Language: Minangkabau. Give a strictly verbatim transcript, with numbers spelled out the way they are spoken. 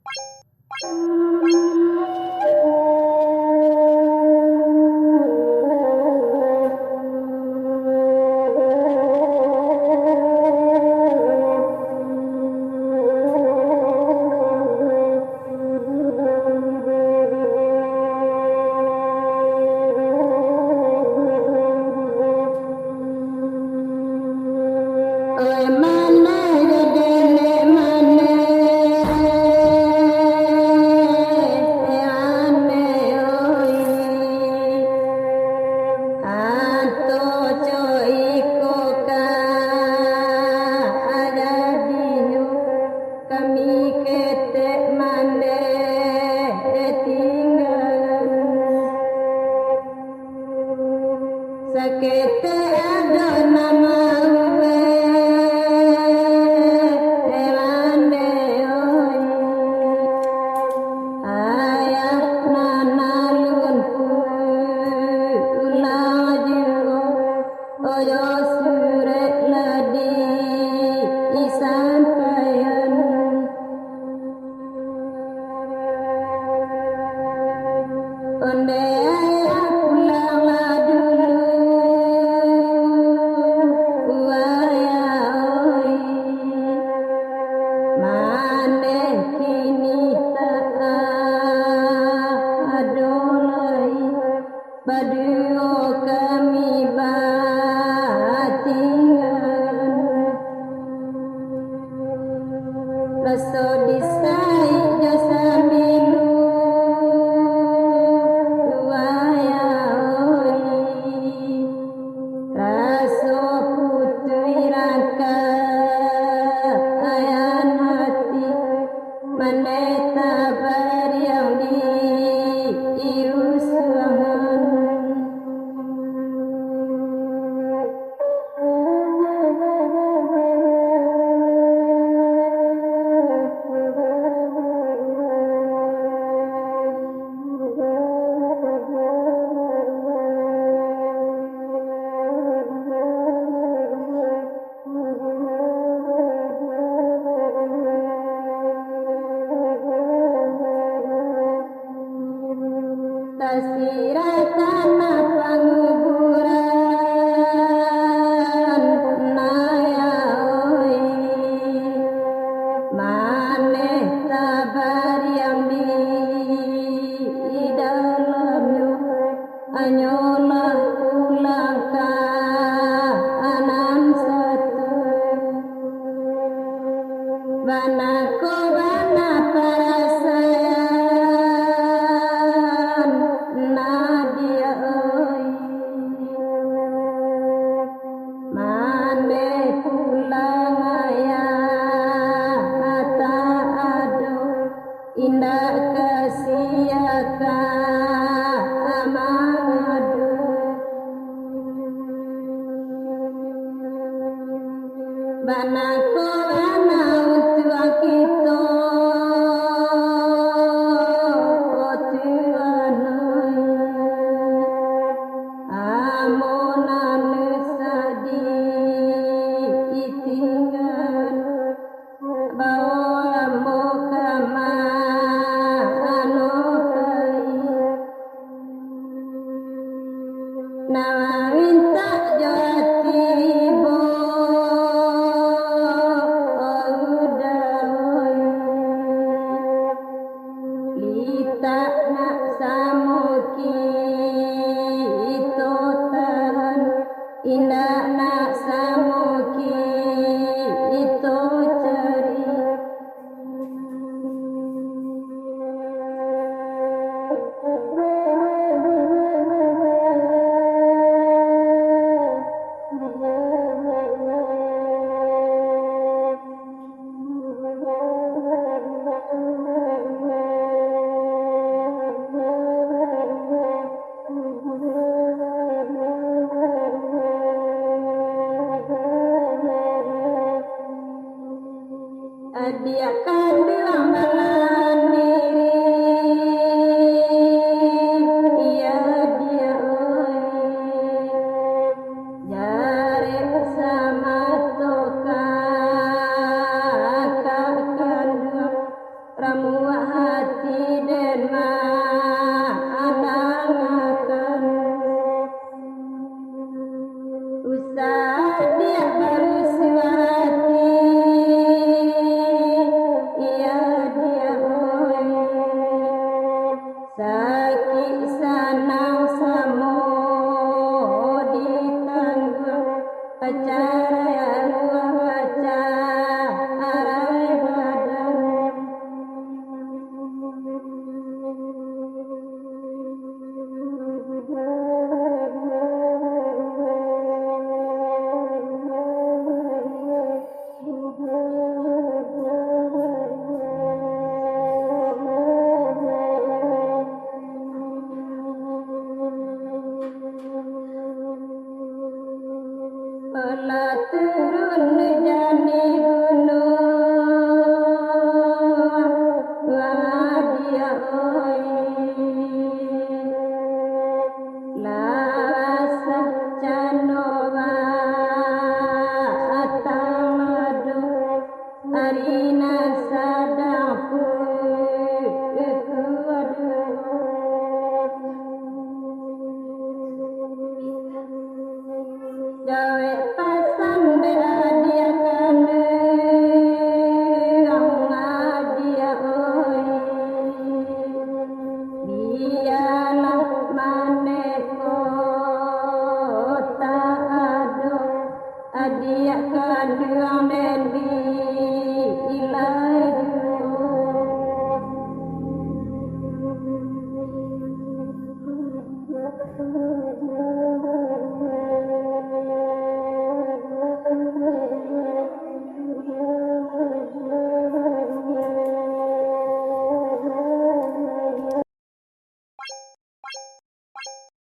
Oi maneh jadi nek maneh, aneh oi. Anto co iko ka jadinyo. Kami ketek mandeh tinggalan. Saketek ado nan mauweh mandeh oi. Ayah nan alun pulang juo. Ojo surek lah disampaian. Ondeh ayah pulang lah dulu, wayah oi. Maneh kini tak ado lai. Baduo kami batinggalan. Raso disaik jo sambilu, wayah oi. Raso putuih rangkaian hati. Mandeh tabariang di iusuangan. Tasirah tanah panguburan, naya oi. Maneh tabariang di dalamnyo. Hanyolah pulang ka nan satu. Bana ko bana parasaian, Nadia oi. Maneh pulang ayah tak ado. Indak ka sia ka mangadu. Bana ko bana untuak kito, Tuhan ai. Ambo nan sadih tingga. Bao ambo ka mano pai. Nan mintak jo ati bo, udah. Litak nak samo kito tahan. Indak nak samo kito cari. Adiak kanduang balandiri, iyo adiak oi. Jarek samato kakak kanduang, ramu